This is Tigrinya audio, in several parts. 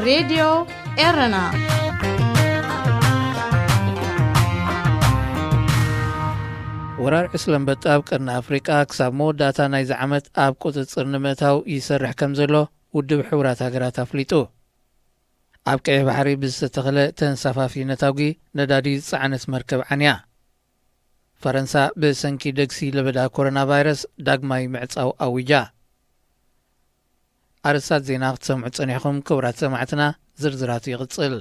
ሬድዮ ኤረና። ወራር ዕስለ ኣንበጣ ኣብ ቀርኒ ኣፍሪቃ ክሳብ መወዳእታ ናይዚ ዓመት ኣብ ቁጽጽር ንምእታው ይሰርሕ ከም ዘሎ ውድብ ሕቡራት ሃገራት ኣፍሊጡ። ኣብ ቀይሕ ባሕሪ ብዝተተኽለ ተንሳፋፊ ነታጒ ነዳዲ ዝጸዓነት መርከብ ዓንያ። ፈረንሳ ብሰንኪ ደግሲ ለበዳ ኮሮና ቫይረስ ዳግማይ ምዕጻው ኣዊጃ። ኣርእስታት ዜና ክትሰምዑ ጸኒሕኩም ክቡራት ሰማዕትና፣ ዝርዝራቱ ይቕጽል።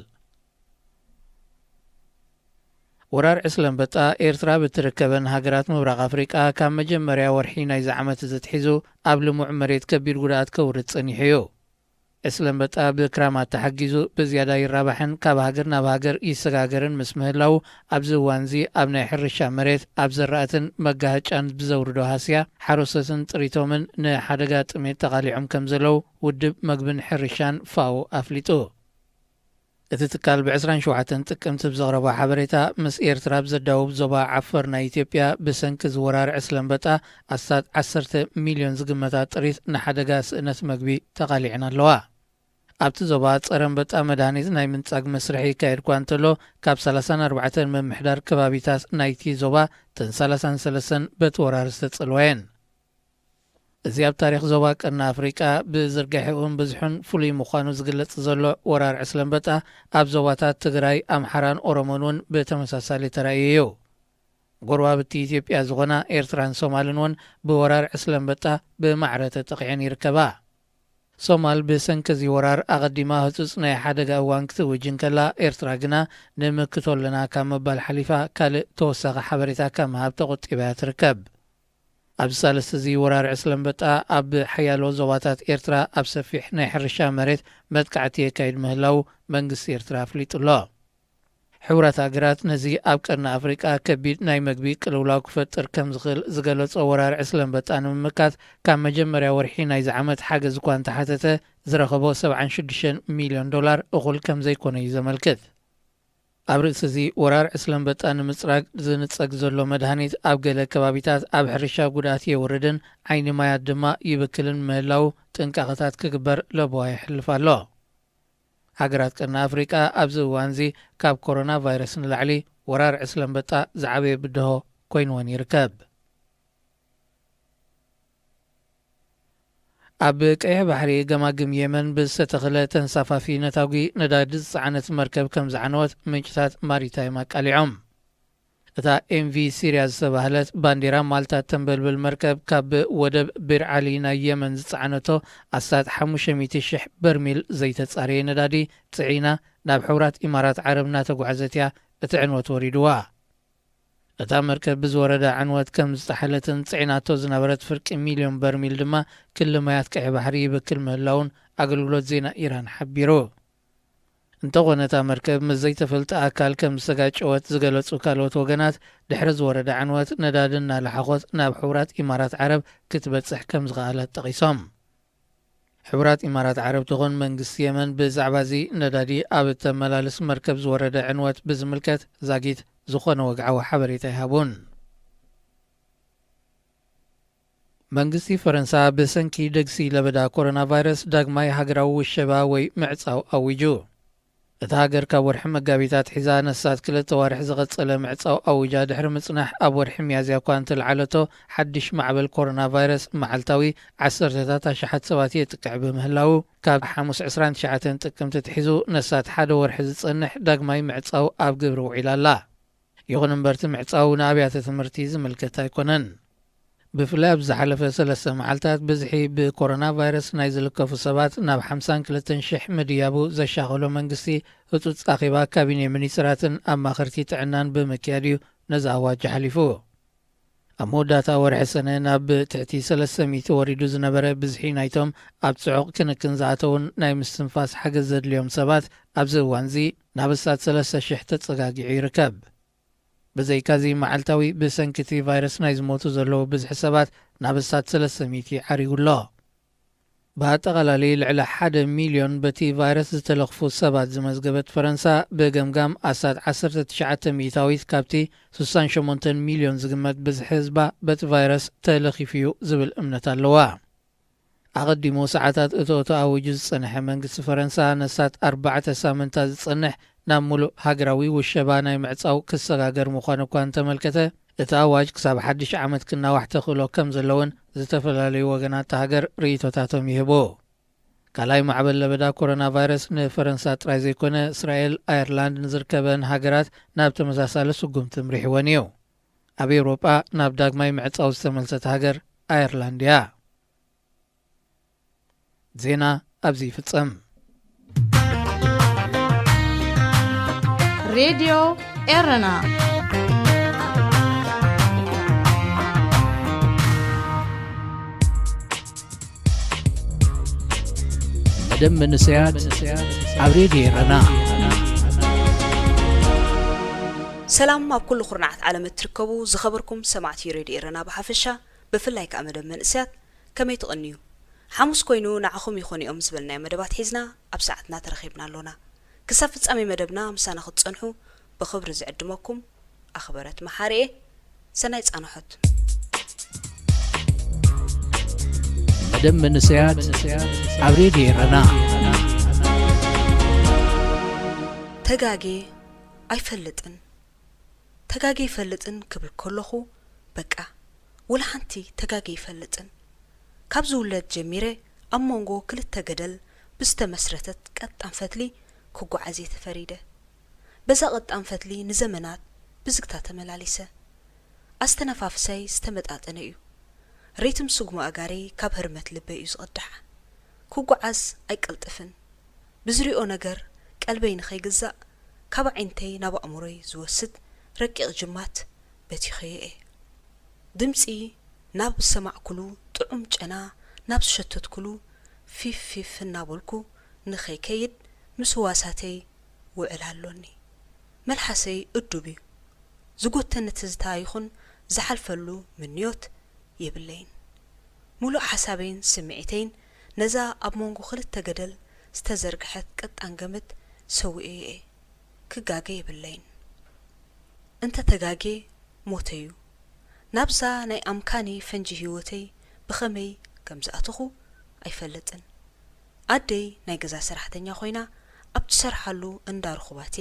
ወራር ዕስለ ኣንበጣ ኤርትራ ብትርከበን ሃገራት ምብራቕ ኣፍሪቃ ካብ መጀመርያ ወርሒ ናይዚ ዓመት እዚ ኣትሒዙ ኣብ ልሙዕ መሬት ከቢድ ጉድኣት ከውርድ ጸኒሑ እዩ። ዕስለ ኣንበጣ ብክራማት ተሓጊዙ ብዝያዳ ይራባሕን ካብ ሃገር ናብ ሃገር ይሰጋገርን ምስ ምህላዉ፣ ኣብዚ እዋንዚ ኣብ ናይ ሕርሻ መሬት ኣብ ዘራእትን መጋሃጫን ብዘውርዶ ሃስያ ሓረስቶትን ጥሪቶምን ንሓደጋ ጥሜት ተቓሊዖም ከም ዘለዉ ውድብ መግብን ሕርሻን ፋኦ ኣፍሊጡ። እቲ ትካል ብ ዕስራን ሸውዓተን ጥቅምቲ ብዘቕረቦ ሓበሬታ፣ ምስ ኤርትራ ኣብ ዘዳውብ ዞባ ዓፈር ናይ ኢትዮጵያ ብሰንኪ እዚ ወራር ዕስለ ኣንበጣ ኣስታት ዓሰርተ ሚልዮን ዝግመታ ጥሪት ንሓደጋ ስእነት መግቢ ተቓሊዐን ኣለዋ። ኣብቲ ዞባ ጸረ ኣንበጣ መድሃኒት ናይ ምንጻግ መስርሕ ይካየድ እኳ እንተሎ፣ ካብ ሰላሳን ኣርባዕተን ምምሕዳር ከባቢታት ናይቲ ዞባ፣ እተን ሰላሳን ሰለስተን በቲ ወራር ዝተጸልዋ እየን። እዚ ኣብ ታሪኽ ዞባ ቀርኒ ኣፍሪቃ ብዝርግሐኡን ብዝሑን ፍሉይ ምዃኑ ዝግለጽ ዘሎ ወራር ዕስለ ኣንበጣ፣ ኣብ ዞባታት ትግራይ፣ ኣምሓራን ኦሮሞን እውን ብተመሳሳሊ ተራእዩ እዩ። ጎረባብቲ ኢትዮጵያ ዝኾና ኤርትራን ሶማልን እውን ብወራር ዕስለ ኣንበጣ ብማዕረ ተጠቒዐን ይርከባ። ሶማል ብሰንኪ እዚ ወራር ኣቐዲማ ህጹጽ ናይ ሓደጋ እዋን ክትእውጅ እንከላ፣ ኤርትራ ግና ንምክቶ ኣለና ካብ ምባል ሓሊፋ ካልእ ተወሳኺ ሓበሬታ ካብ ምሃብ ተቖጢባ እያ ትርከብ። ኣብዚ ሳልስቲ እዚ ወራር ዕስለ ኣንበጣ ኣብ ሓያሎ ዞባታት ኤርትራ ኣብ ሰፊሕ ናይ ሕርሻ መሬት መጥቃዕቲ የካይድ ምህላዉ መንግስቲ ኤርትራ ኣፍሊጡ ኣሎ። ሕቡራት ሃገራት ነዚ ኣብ ቀርኒ ኣፍሪቃ ከቢድ ናይ መግቢ ቅልውላው ክፈጥር ከም ዝኽእል ዝገለጾ ወራር ዕስለ ኣንበጣ ንምምካት ካብ መጀመርያ ወርሒ ናይዚ ዓመት ሓገዝ እኳ እንተሓተተ፣ ዝረኸቦ ሰብዓን ሽዱሽተን ሚልዮን ዶላር እኹል ከም ዘይኮነ እዩ ዘመልክት። ኣብ ርእሲ እዚ፣ ወራር ዕስለ ኣንበጣ ንምጽራግ ዝንጸግ ዘሎ መድሃኒት ኣብ ገለ ከባቢታት ኣብ ሕርሻ ጉድኣት የውርድን ዓይኒ ማያት ድማ ይብክልን ምህላዉ ጥንቃቐታት ክግበር ለበዋ የሕልፍ ኣሎ። ሃገራት ቀርኒ ኣፍሪቃ ኣብዚ እዋንዚ ካብ ኮሮና ቫይረስ ንላዕሊ ወራር ዕስለ ኣንበጣ ዝዓበየ ብድሆ ኮይንወን ይርከብ። ኣብ ቀይሕ ባሕሪ ገማግም የመን ብዝተተኽለ ተንሳፋፊ ነታጒ ነዳዲ ዝጸዓነት መርከብ ከም ዝዓነወት ምንጭታት ማሪታይም ኣቃሊዖም። እታ ኤምቪ ሲርያ ዝተባህለት ባንዴራ ማልታ ተንበልብል መርከብ ካብ ወደብ ቢር ዓሊ ናይ የመን ዝጸዓነቶ ኣስታት ሓሙሽተ ሚእቲ ሽሕ በርሚል ዘይተጻረየ ነዳዲ ጽዒና ናብ ሕቡራት ኢማራት ዓረብ እናተጓዕዘት እያ እቲ ዕንወት ወሪድዋ። እታ መርከብ ብዝወረዳ ዕንወት ከም ዝጠሓለትን ጽዒናቶ ዝነበረት ፍርቂ ሚልዮን በርሚል ድማ ክሊ ማያት ቀይሕ ባሕሪ ይብክል ምህላዉን ኣገልግሎት ዜና ኢራን ሓቢሩ። እንተኾነ እታ መርከብ ምስ ዘይተፈልጠ ኣካል ከም ዝተጋጨወት ዝገለጹ ካልኦት ወገናት፣ ድሕሪ ዝወረዳ ዕንወት ነዳዲ እናለሓኾት ናብ ሕቡራት ኢማራት ዓረብ ክትበጽሕ ከም ዝኸኣለት ጠቒሶም። ሕቡራት ኢማራት ዓረብ ትኹን መንግስቲ የመን ብዛዕባ እዚ ነዳዲ ኣብ እተመላልስ መርከብ ዝወረደ ዕንወት ብዝምልከት ዛጊት ዝኾነ ወግዓዊ ሓበሬታ ኣይሃቡን። መንግስቲ ፈረንሳ ብሰንኪ ደግሲ ለበዳ ኮሮና ቫይረስ ዳግማይ ሃገራዊ ውሸባ ወይ ምዕጻው ኣዊጁ። እታ ሃገር ካብ ወርሒ መጋቢት ኣትሒዛ ነሳት ክልተ ዋርሕ ዝቐጸለ ምዕጻው ኣዊጃ ድሕሪ ምጽናሕ፣ ኣብ ወርሒ ሚያዝያ እኳ እንተልዓለቶ፣ ሓድሽ ማዕበል ኮሮና ቫይረስ መዓልታዊ ዓሰርተታት ኣሽሓት ሰባት የጥቅዕ ብምህላዉ፣ ካብ ሓሙስ ዕስራን ትሽዓተን ጥቅምቲ ኣትሒዙ ነሳት ሓደ ወርሒ ዝጸንሕ ዳግማይ ምዕጻው ኣብ ግብሪ ውዒላ ኣላ። ይኹን እምበር፣ እቲ ምዕጻው ንኣብያተ ትምህርቲ ዝምልከት ኣይኮነን። ብፍላይ ኣብ ዝሓለፈ ሰለስተ መዓልታት፣ ብዝሒ ብኮሮና ቫይረስ ናይ ዝልከፉ ሰባት ናብ ሓምሳን ክልተን ሽሕ ምድያቡ ዘሻቐሎ መንግስቲ፣ ህጹጽ ኣኼባ ካቢኔ ሚኒስትራትን ኣማኸርቲ ጥዕናን ብምክያድ እዩ ነዚ ኣዋጅ ሓሊፉ። ኣብ መወዳእታ ወርሒ ሰነ፣ ናብ ትሕቲ ሰለስተ ሚእቲ ወሪዱ ዝነበረ ብዝሒ ናይቶም ኣብ ጽዑቕ ክንክን ዝኣተዉን ናይ ምስትንፋስ ሓገዝ ዘድልዮም ሰባት፣ ኣብዚ እዋንዚ ናብ ኣስታት ሰለስተ ሽሕ ተጸጋጊዑ ይርከብ። ብዘይካዚ፣ መዓልታዊ ብሰንኪ እቲ ቫይረስ ናይ ዝሞቱ ዘለዉ ብዝሒ ሰባት ናብ ኣስታት ሰለስተ ሚእቲ ዓሪጉ ኣሎ። ብኣጠቓላሊ፣ ልዕሊ ሓደ ሚልዮን በቲ ቫይረስ ዝተለኽፉ ሰባት ዝመዝገበት ፈረንሳ፣ ብገምጋም ኣስታት ዓሰርተ ትሽዓተ ሚእታዊት ካብቲ ስሳን ሸሞንተን ሚልዮን ዝግመት ብዝሒ ህዝባ በቲ ቫይረስ ተለኺፉ እዩ ዝብል እምነት ኣለዋ። ኣቐዲሙ ሰዓታት እቶቶ ኣዊጁ ዝጸንሐ መንግስቲ ፈረንሳ፣ ነሳት ኣርባዕተ ሳምንታት ዝጸንሕ ናብ ሙሉእ ሃገራዊ ውሸባ ናይ ምዕጻው ክሰጋገር ምዃኑ እኳ እንተመልከተ፣ እቲ ኣዋጅ ክሳብ ሓድሽ ዓመት ክናዋሕ ተኽእሎ ከም ዘለውን ዝተፈላለዩ ወገናት እታ ሃገር ርእይቶታቶም ይህቡ። ካልኣይ ማዕበል ለበዳ ኮሮና ቫይረስ ንፈረንሳ ጥራይ ዘይኮነ፣ እስራኤል፣ ኣየርላንድ ንዝርከበን ሃገራት ናብ ተመሳሳሊ ስጉምቲ ምሪሕወን እዩ። ኣብ ኤውሮጳ ናብ ዳግማይ ምዕጻው ዝተመልሰት ሃገር ኣየርላንድ እያ። ዜና ኣብዚ ይፍጸም። ሬድዮ ኤረና። መደብ መንእሰያት ኣብ ሬድዮ ኤረና። ሰላም ኣብ ኩሉ ኩርናዓት ዓለም እትርከቡ ዝኸበርኩም ሰማዕቲ ሬድዮ ኤረና ብሓፈሻ፣ ብፍላይ ከኣ መደብ መንእሰያት ከመይ ትቐንዩ? ሓሙስ ኮይኑ ንዓኹም ይኾኑ እዮም ዝበልናዮ መደባት ሒዝና ኣብ ሰዓትና ተረኺብና ኣሎና። ክሳብ ፍጻሜ መደብና ምሳና ክትጸንሑ ብኽብሪ ዝዕድመኩም ኣኽበረት መሓርኤ። ሰናይ ጻንሖት። መደብ መንእሰያት ኣብ ሬድዮ ኤረና። ተጋጌ ኣይፈልጥን፣ ተጋጌ ይፈልጥን ክብል ከለኹ፣ በቃ፣ ወላ ሓንቲ ተጋጌ ይፈልጥን። ካብ ዝውለድ ጀሚረ ኣብ መንጎ ክልተ ገደል ብዝተመስረተት ቀጣን ፈትሊ ክጓዓዝ እየ ተፈሪደ። በዛ ቀጣን ፈትሊ ንዘመናት ብዝግታ ተመላሊሰ። ኣስተነፋፍሳይ ዝተመጣጠነ እዩ። ሪትም ስጉሚ ኣጋሪ ካብ ህርመት ልበይ እዩ ዝቕዳሕ። ክጓዓዝ ኣይቀልጥፍን። ብዝሪኦ ነገር ቀልበይ ንኸይግዛእ ካብ ኣዒንተይ ናብ ኣእምሮይ ዝወስድ ረቂቕ ጅማት በቲኸዮ እየ። ድምጺ ናብ ዝሰማዕኩሉ ጥዑም ጨና ናብ ዝሸተትኩሉ ፊፍ ፊፍ እናበልኩ ንኸይከይድ ምስ ህዋሳተይ ውዕል ኣሎኒ። መልሓሰይ እዱብ እዩ። ዝጎተኒ ትዝታ ይኹን ዝሓልፈሉ ምንዮት የብለይን። ሙሉእ ሓሳበይን ስምዒተይን ነዛ ኣብ መንጎ ክልተ ገደል ዝተዘርግሐት ቀጣን ገመድ ሰዊኤዮ እየ። ክጋገ የብለይን። እንተ ተጋግየ ሞተይ እዩ። ናብዛ ናይ ኣምካኒ ፈንጂ ህይወተይ ብኸመይ ከም ዝኣተኹ ኣይፈልጥን። ኣደይ ናይ ገዛ ሰራሕተኛ ኮይና ኣብ ትሰርሓሉ እንዳ ርኹባቴ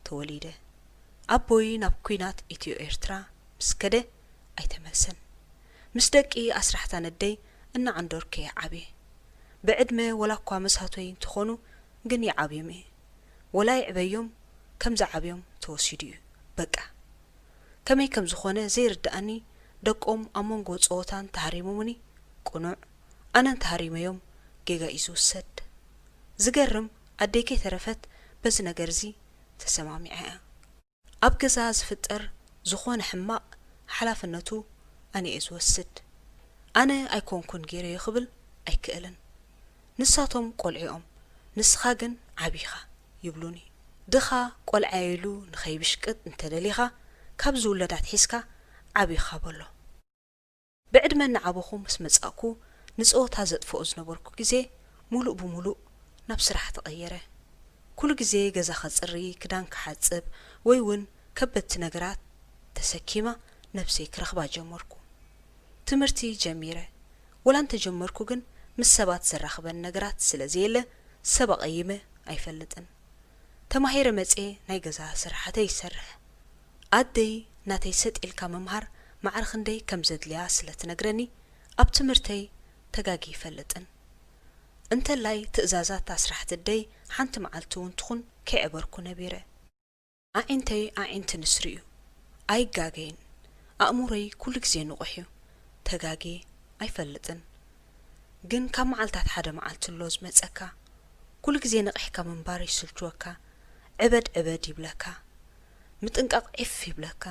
ተወሊደ። ኣቦይ ናብ ኲናት ኢትዮ ኤርትራ ምስ ከደ ኣይተመልሰን። ምስ ደቂ ኣስራሕታ ነደይ እናዓንደርኩ እየ ዓብየ። ብዕድመ ወላ እኳ መሳቶይ እንተኾኑ ግን ይዓብዮም እየ። ወላ ይዕበዮም ከም ዝዓብዮም ተወሲዱ እዩ። በቃ። ከመይ ከም ዝኾነ ዘይርድኣኒ ደቆም ኣብ መንጎ ጸወታን ተሃሪሞምኒ ቅኑዕ ኣነን ተሃሪመዮም ጌጋ እዩ ዝውሰድ። ዝገርም ኣደይ ከይተረፈት በዚ ነገር እዚ ተሰማሚዓ እያ። ኣብ ገዛ ዝፍጠር ዝኾነ ሕማቕ ሓላፍነቱ ኣነ እየ ዝወስድ። ኣነ ኣይኮንኩን ገይረዮ ክብል ኣይክእልን። ንሳቶም ቆልዑ እዮም፣ ንስኻ ግን ዓቢ ኢኻ ይብሉኒ። ድኻ ቆልዓየ ኢሉ ንኸይብሽቅጥ እንተደሊኻ ካብ ዝውለድ ኣትሒዝካ ዓቢ ኢኻ በሎ። ብዕድመ እናዓበኹ ምስ መጻእኩ ንጸወታ ዘጥፍኦ ዝነበርኩ ግዜ ሙሉእ ብሙሉእ ናብ ስራሕ ተቐየረ። ኩሉ ግዜ ገዛ ከጽሪ፣ ክዳን ክሓጽብ ወይ እውን ከበድቲ ነገራት ተሰኪማ ነብሰይ ክረኽባ ጀመርኩ። ትምህርቲ ጀሚረ። ወላ እንተጀመርኩ ግን ምስ ሰባት ዘራኽበን ነገራት ስለ ዘየለ ሰብ ኣቐይመ ኣይፈልጥን። ተማሂረ መጽየ ናይ ገዛ ስራሓተይ ይሰርሕ። ኣደይ ናተይ ሰጥ ኢልካ ምምሃር ማዕረ ክንደይ ከም ዘድልያ ስለ ትነግረኒ ኣብ ትምህርተይ ተጋግየ ኣይፈልጥን። እንተላይ ትእዛዛት ኣስራሕቲ ኣደይ ሓንቲ መዓልቲ እውን ትኹን ከይዕበርኩ ነቢረ። ኣዒንተይ ኣዒንቲ ንስሪ እዩ። ኣይጋገይን። ኣእምሮይ ኩሉ ግዜ ንቑሕ እዩ። ተጋግየ ኣይፈልጥን። ግን ካብ መዓልታት ሓደ መዓልቲ ኣሎ ዝመጸካ። ኩሉ ግዜ ነቒሕካ ምንባር ይስልችወካ። ዕበድ ዕበድ ይብለካ። ምጥንቃቕ ዒፍ ይብለካ።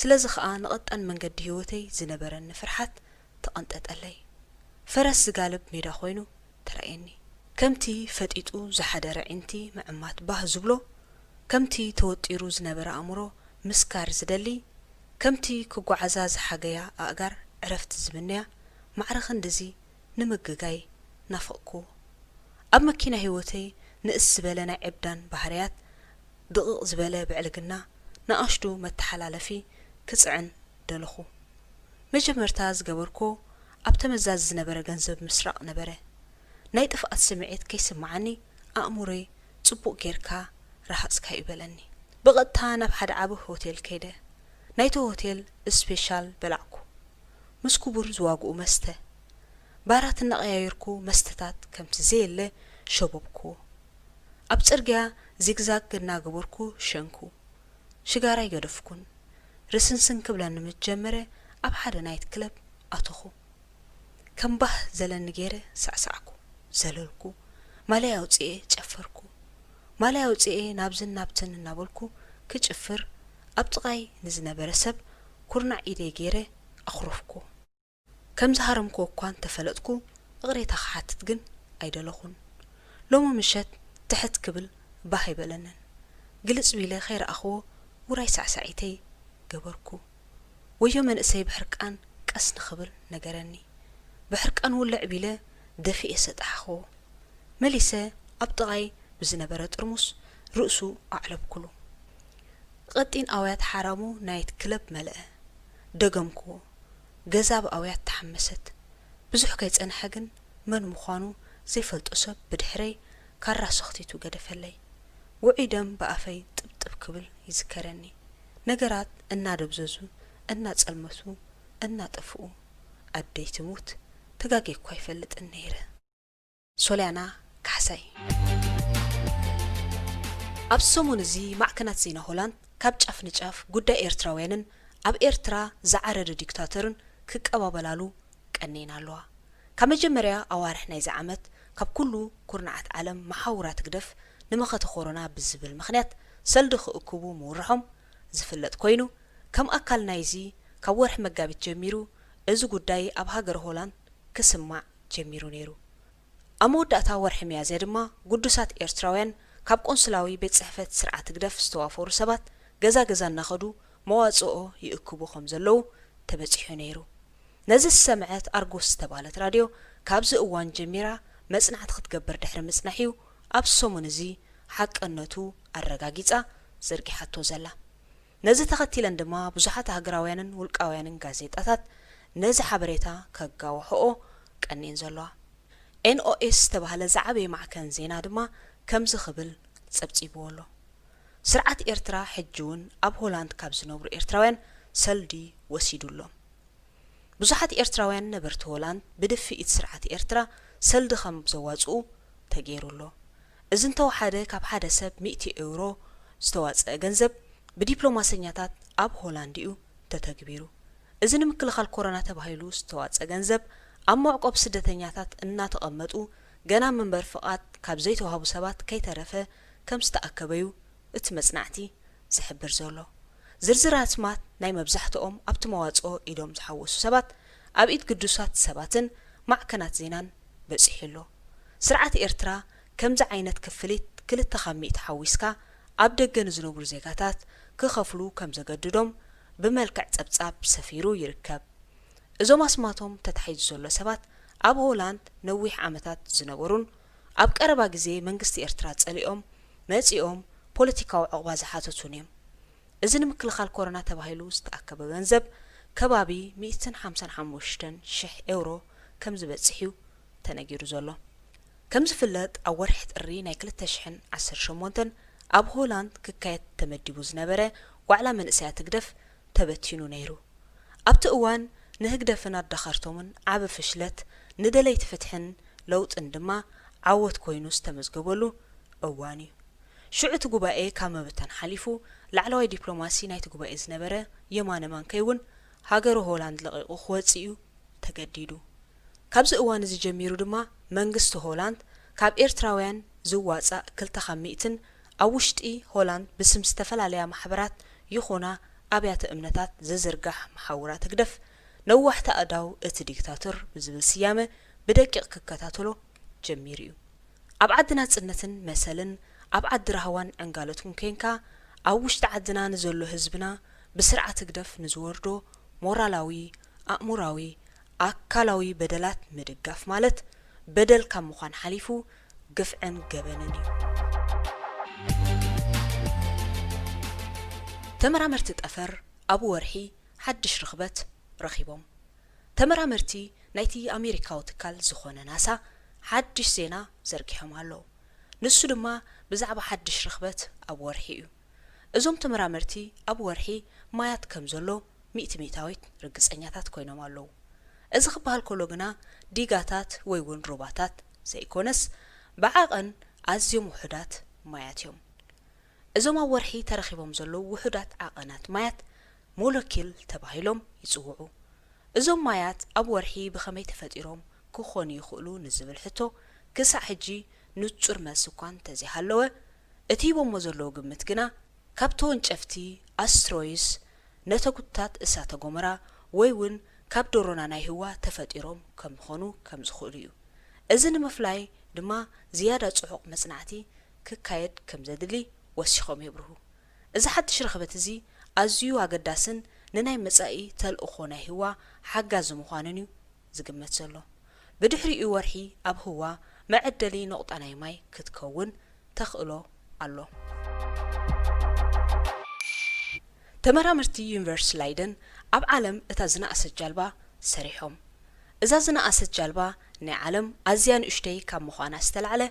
ስለዚ ኸኣ ንቐጣን መንገዲ ህይወተይ ዝነበረኒ ፍርሓት ተቐንጠጠለይ። ፈረስ ዝጋልብ ሜዳ ኮይኑ ተራእየኒ። ከምቲ ፈጢጡ ዝሓደረ ዒንቲ ምዕማት ባህ ዝብሎ፣ ከምቲ ተወጢሩ ዝነበረ ኣእምሮ ምስካር ዝደሊ፣ ከምቲ ክጓዓዛ ዝሓገያ ኣእጋር ዕረፍቲ ዝምነያ፣ ማዕረ ክንድዚ ንምግጋይ ናፈቕኩዎ። ኣብ መኪና ህይወተይ ንእስ ዝበለ ናይ ዕብዳን ባህርያት፣ ድቕቕ ዝበለ ብዕልግና፣ ንኣሽቱ መተሓላለፊ ክጽዕን ደለኹ። መጀመርታ ዝገበርኩዎ ኣብ ተመዛዚ ዝነበረ ገንዘብ ምስራቕ ነበረ። ናይ ጥፍኣት ስምዒት ከይስምዓኒ ኣእምሮይ ጽቡቕ ጌርካ ረሃጽካዩ በለኒ። ብቐጥታ ናብ ሓደ ዓቢ ሆቴል ከይደ። ናይቲ ሆቴል ስፔሻል በላዕኩ። ምስ ክቡር ዝዋግኡ መስተ ባራት እናቐያየርኩ መስተታት ከምቲ ዘየለ ሸቦብኩዎ። ኣብ ጽርግያ ዚግዛግ እናገበርኩ ሸንኩ። ሽጋራ ኣይገደፍኩን። ርስንስን ክብለኒ ምስ ጀመረ ኣብ ሓደ ናይት ክለብ ኣተኹ። ከም ባህ ዘለኒ ገይረ ሳዕሳዕኩ፣ ዘለልኩ፣ ማልያይ ኣውጺኤ ጨፈርኩ። ማልያይ ኣውጺኤ ናብዝን ናብትን እናበልኩ ክጭፍር ኣብ ጥቓይ ንዝነበረ ሰብ ኩርናዕ ኢደይ ገይረ ኣኹረፍኩ። ከም ዝሃረምኩዎ እኳ እንተፈለጥኩ እቕሬታ ክሓትት ግን ኣይደለኹን። ሎሚ ምሸት ትሕት ክብል ባህ ኣይበለንን። ግልጽ ቢለ ከይረኣኽዎ ውራይ ሳዕሳዒተይ ገበርኩ። ወዮ መንእሰይ ብሕርቃን ቀስ ንኽብል ነገረኒ። ብሕርቃን ውልዕ ቢለ ደፊኤ ሰጣሕኽዎ። መሊሰ ኣብ ጥቓይ ብዝነበረ ጥርሙስ ርእሱ ኣዕለብኩሉ። ቀጢን ኣውያት ሓራሙ ናይት ክለብ መለአ። ደገምክዎ። ገዛ ብኣውያት ተሓመሰት። ብዙሕ ከይጸንሐ ግን መን ምዃኑ ዘይፈልጦ ሰብ ብድሕረይ ካራ ሰኽቲቱ ገደፈለይ። ውዑይ ደም ብኣፈይ ጥብጥብ ክብል ይዝከረኒ። ነገራት እናደብዘዙ፣ እናጸልመቱ፣ እናጠፍኡ። ኣደይ ትሙት፣ ተጋጌ እኳ ኣይፈልጥን ነይረ። ሶልያና ካሕሳይ። ኣብዚ ሰሙን እዚ ማዕከናት ዜና ሆላንድ ካብ ጫፍ ንጫፍ ጉዳይ ኤርትራውያንን ኣብ ኤርትራ ዝዓረደ ዲክታተርን ክቀባበላሉ ቀኒኤን ኣለዋ። ካብ መጀመርያ ኣዋርሕ ናይዚ ዓመት ካብ ኩሉ ኩርናዓት ዓለም መሓውራት ግደፍ ንመኸተ ኮሮና ብዝብል ምኽንያት ሰልዲ ክእክቡ ምውርሖም ዝፍለጥ ኮይኑ፣ ከም ኣካል ናይዚ ካብ ወርሒ መጋቢት ጀሚሩ እዚ ጉዳይ ኣብ ሃገረ ሆላንድ ክስማዕ ጀሚሩ ነይሩ። ኣብ መወዳእታ ወርሒ ሚያዝያ ድማ ግዱሳት ኤርትራውያን ካብ ቆንስላዊ ቤት ጽሕፈት ስርዓት ህግደፍ ዝተዋፈሩ ሰባት ገዛ ገዛ እናኸዱ መዋጽኦ ይእክቡ ከም ዘለዉ ተበጺሑ ነይሩ። ነዚ ዝሰምዐት ኣርጎስ ዝተባህለት ራድዮ ካብዚ እዋን ጀሚራ መጽናዕቲ ክትገብር ድሕሪ ምጽናሕ'ዩ ኣብዚ ሰሙን እዚ ሓቅነቱ ኣረጋጊጻ ዘርጊሓቶ ዘላ። ነዚ ተኸቲለን ድማ ብዙሓት ሃገራውያንን ውልቃውያንን ጋዜጣታት ነዚ ሓበሬታ ከጋውሕኦ ቀኒኤን ዘለዋ። ኤን ኦ ኤስ ዝተባህለ ዝዓበየ ማዕከን ዜና ድማ ከምዚ ክብል ጸብጺብዎ ኣሎ። ስርዓት ኤርትራ ሕጂ እውን ኣብ ሆላንድ ካብ ዝነብሩ ኤርትራውያን ሰልዲ ወሲዱ ኣሎ። ብዙሓት ኤርትራውያን ነበርቲ ሆላንድ ብድፍኢት ስርዓት ኤርትራ ሰልዲ ከም ዘዋጽኡ ተገይሩ ኣሎ። እዚ እንተወሓደ ካብ ሓደ ሰብ ሚእቲ ኤውሮ ዝተዋጸአ ገንዘብ ብዲፕሎማሰኛታት ኣብ ሆላንድ እዩ ተተግቢሩ። እዚ ንምክልኻል ኮሮና ተባሂሉ ዝተዋጸ ገንዘብ ኣብ መዕቆብ ስደተኛታት እናተቐመጡ ገና መንበሪ ፍቓድ ካብ ዘይተዋህቡ ሰባት ከይተረፈ ከም ዝተኣከበዩ እቲ መጽናዕቲ ዝሕብር ዘሎ። ዝርዝር ኣስማት ናይ መብዛሕትኦም ኣብቲ መዋጽኦ ኢዶም ዝሓወሱ ሰባት ኣብ ኢድ ግዱሳት ሰባትን ማዕከናት ዜናን በጺሑ ኣሎ። ስርዓት ኤርትራ ከምዚ ዓይነት ክፍሊት ክልተ ካብ ሚእቲ ሓዊስካ ኣብ ደገ ንዝነብሩ ዜጋታት ክኸፍሉ ከም ዘገድዶም ብመልክዕ ጸብጻብ ሰፊሩ ይርከብ። እዞም ኣስማቶም ተታሒዙ ዘሎ ሰባት ኣብ ሆላንድ ነዊሕ ዓመታት ዝነበሩን ኣብ ቀረባ ግዜ መንግስቲ ኤርትራ ጸሊኦም መጺኦም ፖለቲካዊ ዑቕባ ዝሓተቱን እዮም። እዚ ንምክልኻል ኮሮና ተባሂሉ ዝተኣከበ ገንዘብ ከባቢ ሚእትን ሓምሳን ሓሙሽተን ሽሕ ኤውሮ ከም ዝበጽሕ እዩ ተነጊሩ ዘሎ። ከም ዝፍለጥ ኣብ ወርሒ ጥሪ ናይ ክልተ ሽሕን ዓሰርተ ሸሞንተን ኣብ ሆላንድ ክካየድ ተመዲቡ ዝነበረ ዋዕላ መንእሰያት ህግደፍ ተበቲኑ ነይሩ። ኣብቲ እዋን ንህግደፍን ኣዳኸርቶምን ዓቢ ፍሽለት፣ ንደለይቲ ፍትሕን ለውጥን ድማ ዓወት ኮይኑ ዝተመዝገበሉ እዋን እዩ። ሽዑ እቲ ጉባኤ ካብ ምብታን ሓሊፉ ላዕለዋይ ዲፕሎማሲ ናይቲ ጉባኤ ዝነበረ የማነ ማንከይ እውን ሃገረ ሆላንድ ለቒቑ ክወጽእ እዩ ተገዲዱ። ካብዚ እዋን እዚ ጀሚሩ ድማ መንግስቲ ሆላንድ ካብ ኤርትራውያን ዝዋጻእ ክልተ ካብ ሚእትን ኣብ ውሽጢ ሆላንድ ብስም ዝተፈላለያ ማሕበራት ይኹና ኣብያተ እምነታት ዝዝርጋሕ መሓውራት ህግደፍ ነዋሕቲ ኣእዳው እቲ ዲክታቶር ብዝብል ስያመ ብደቂቕ ክከታተሎ ጀሚሩ እዩ። ኣብ ዓዲ ናጽነትን መሰልን ኣብ ዓዲ ራህዋን ዕንጋለቱን ኬንካ ኣብ ውሽጢ ዓድና ንዘሎ ህዝብና ብስርዓት ህግደፍ ንዝወርዶ ሞራላዊ፣ ኣእሙራዊ፣ ኣካላዊ በደላት ምድጋፍ ማለት በደል ካብ ምዃን ሓሊፉ ግፍዕን ገበንን እዩ። ተመራመርቲ ጠፈር ኣብ ወርሒ ሓድሽ ርኽበት ረኺቦም። ተመራመርቲ ናይቲ ኣሜሪካዊ ትካል ዝኾነ ናሳ ሓድሽ ዜና ዘርጊሖም ኣለዉ። ንሱ ድማ ብዛዕባ ሓድሽ ርኽበት ኣብ ወርሒ እዩ። እዞም ተመራመርቲ ኣብ ወርሒ ማያት ከም ዘሎ ሚእቲ ሚእታዊት ርግጸኛታት ኮይኖም ኣለዉ። እዚ ክበሃል ከሎ ግና ዲጋታት ወይ እውን ሩባታት ዘይኮነስ ብዓቐን ኣዝዮም ውሑዳት ማያት እዮም። እዞም ኣብ ወርሒ ተረኺቦም ዘለዉ ውሑዳት ዓቐናት ማያት ሞለኪል ተባሂሎም ይጽውዑ። እዞም ማያት ኣብ ወርሒ ብኸመይ ተፈጢሮም ክኾኑ ይኽእሉ ንዝብል ሕቶ ክሳዕ ሕጂ ንጹር መልሲ እኳ እንተዘይሃለወ፣ እቲ ሂቦሞ ዘለዉ ግምት ግና ካብ ተወንጨፍቲ፣ ኣስትሮይስ፣ ነተጉታት እሳተ ጎመራ ወይ እውን ካብ ደሮና ናይ ህዋ ተፈጢሮም ከም ዝኾኑ ከም ዝኽእሉ እዩ። እዚ ንምፍላይ ድማ ዝያዳ ጽዑቕ መጽናዕቲ ክካየድ ከም ዘድሊ ወሲኾም የብርሁ። እዚ ሓድሽ ርኽበት እዚ ኣዝዩ ኣገዳስን ንናይ መጻኢ ተልእኾ ናይ ህዋ ሓጋዚ ምዃኑን እዩ ዝግመት ዘሎ። ብድሕሪኡ ወርሒ ኣብ ህዋ መዐደሊ ነቑጣ ናይ ማይ ክትከውን ተኽእሎ ኣሎ። ተመራመርቲ ዩኒቨርሲቲ ላይደን ኣብ ዓለም እታ ዝነኣሰት ጃልባ ሰሪሖም። እዛ ዝነኣሰት ጃልባ ናይ ዓለም ኣዝያ ንእሽተይ ካብ ምዃና ዝተላዕለ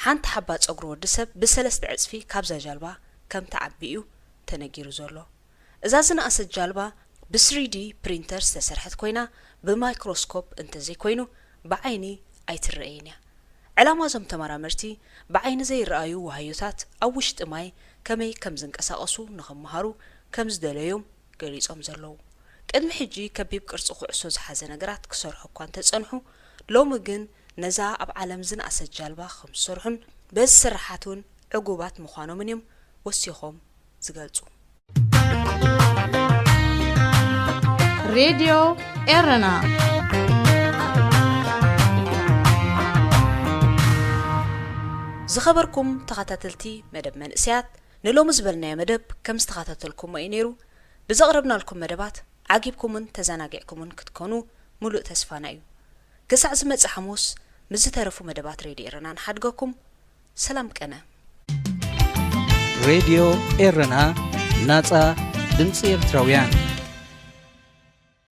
ሓንቲ ሓባ ጸጉሪ ወዲ ሰብ ብሰለስተ ዕጽፊ ካብዛ ጃልባ ከም ትዓቢ እዩ ተነጊሩ ዘሎ። እዛ ዝነኣሰት ጃልባ ብ ስሪ ዲ ፕሪንተር ዝተሰርሐት ኮይና ብማይክሮስኮፕ እንተዘይኮይኑ ብዓይኒ ኣይትረኣይን እያ። ዕላማ እዞም ተመራመርቲ ብዓይኒ ዘይረኣዩ ዋህዮታት ኣብ ውሽጢ ማይ ከመይ ከም ዝንቀሳቐሱ ንኽመሃሩ ከም ዝደለዮም ገሊጾም ዘለዉ። ቅድሚ ሕጂ ከቢብ ቅርጺ ኩዕሶ ዝሓዘ ነገራት ክሰርሑ እኳ እንተጸንሑ፣ ሎሚ ግን ነዛ ኣብ ዓለም ዝነኣሰት ጃልባ ከም ዝሰርሑን በዚ ስርሓት እውን ዕጉባት ምዃኖምን እዮም ወሲኾም ዝገልጹ። ሬድዮ ኤረና ዝኸበርኩም ተኸታተልቲ መደብ መንእሰያት፣ ንሎሚ ዝበልናዮ መደብ ከም ዝተኸታተልኩሞ እዩ ነይሩ። ብዘቕረብናልኩም መደባት ዓጊብኩምን ተዘናጊዕኩምን ክትኮኑ ምሉእ ተስፋና እዩ። ክሳዕ ዝመጽእ ሓሙስ ምስ ዝተረፉ መደባት ሬድዮ ኤረና ንሓድገኩም። ሰላም ቀነ። ሬድዮ ኤረና፣ ናጻ ድምጺ ኤርትራውያን።